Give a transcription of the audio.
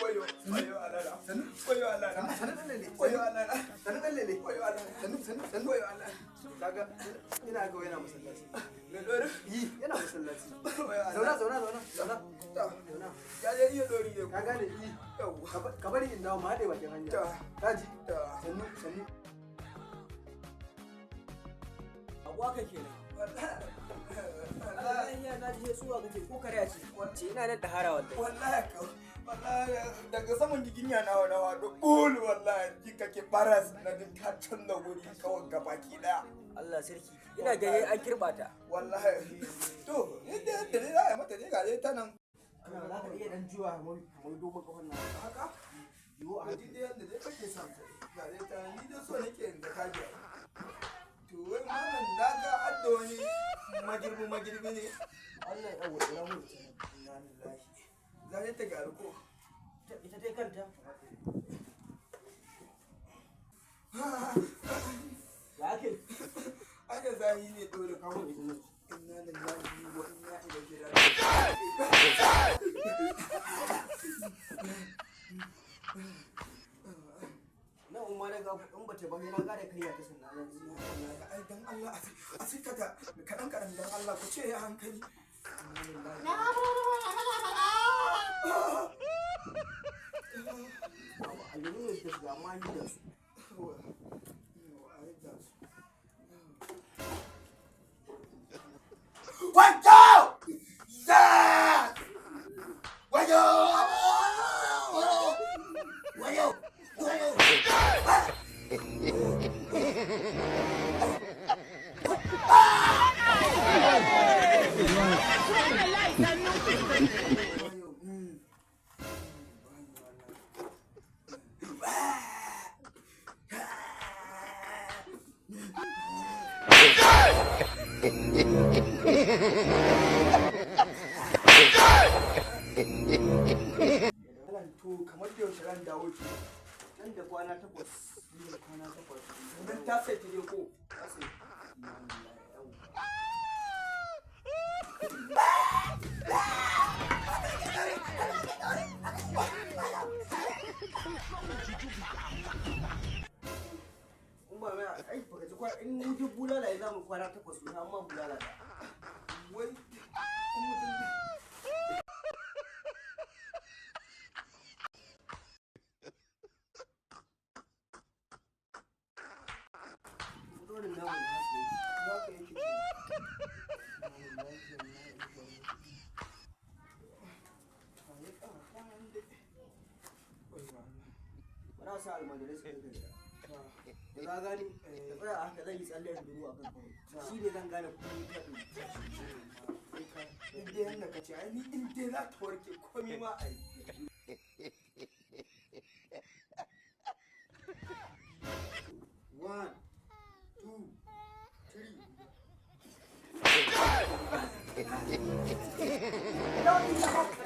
Wayo, wayo Allah na. Wayo Allah na. Sannu dan lele. Wayo Allah na. Sannu dan lele. Wayo Allah na. Sannu, sannu, sannu. Wayo Allah. Kaga ina ga yana masallaci. Mai dori. Yi, yana masallaci. Wayo Allah. Zauna, zauna, zauna, zauna. Ta. Zauna. Ya je iya dori ne. Ka gane yi. Yawwa. Ka bari in dawo mu haɗe bakin hanya. Ta. Ka ji? Ta. Sannu, sannu. Abuwa ka kenan. Wallahi. Wallahi na ji tsuwa kake ko kariya ce. Ce ina nan dahara wallahi. Wallahi ka. Wallahi daga saman giginya na wani wado bul, wallahi ji kake baras na ji ta canza wuri kawai gabaki daya. Allah sarki. Ina gani an kirba ta. Wallahi. To, yadda yadda dai za a yi mata dai ga dai ta nan. Ana za ka iya dan juwa mu dogon kafan nan. Haka? Yiwo a A ji dai yadda dai kake son ta. Ga dai ta nan, ni dai so nake in ga ka biya. To wai malam, na ga adda wani magirbi magirbi ne. Allah ya dawo ira mu ita. Inna lillahi. Za ta gyaru ko? Ita dai kanta. Ya ake? Aka zahi ne dole. Kawo ita nan. Inna lillahi wa inna ilaihi raji'un. Nan umma daga in bata ba sai na kare kariya ta sannan zan Wallahi, ai dan Allah a sita ta kaɗan kaɗan, dan Allah ku ce ya hankali. Inna lillahi. Aljanu ne suka shiga amma an yi da su. Yawa, yawa, a yadda su. Wajo! Ya! Wajo! Wajo! Wajo! Wajo! Malam, to kamar da yaushe ran dawo ke? Nan da kwana 8. Nan da kwana 8. Nan ta sai ta ko? Ta sai. In ba mai ai baka ji kwa in duk bulala ya zamu kwana 8 ne amma bulala da. Wai in mutum Dorin namu ne haka yake. Haka yake. Ba za su almajirai su kai gida. Da za gani, da tsaya a haka zan yi tsalle in duro a kan kawai. Shi ne zan gane komai ta ɗin. In dai yanda ka ce, ai ni in dai za ta warke komai ma a yi. 1, 2, 3.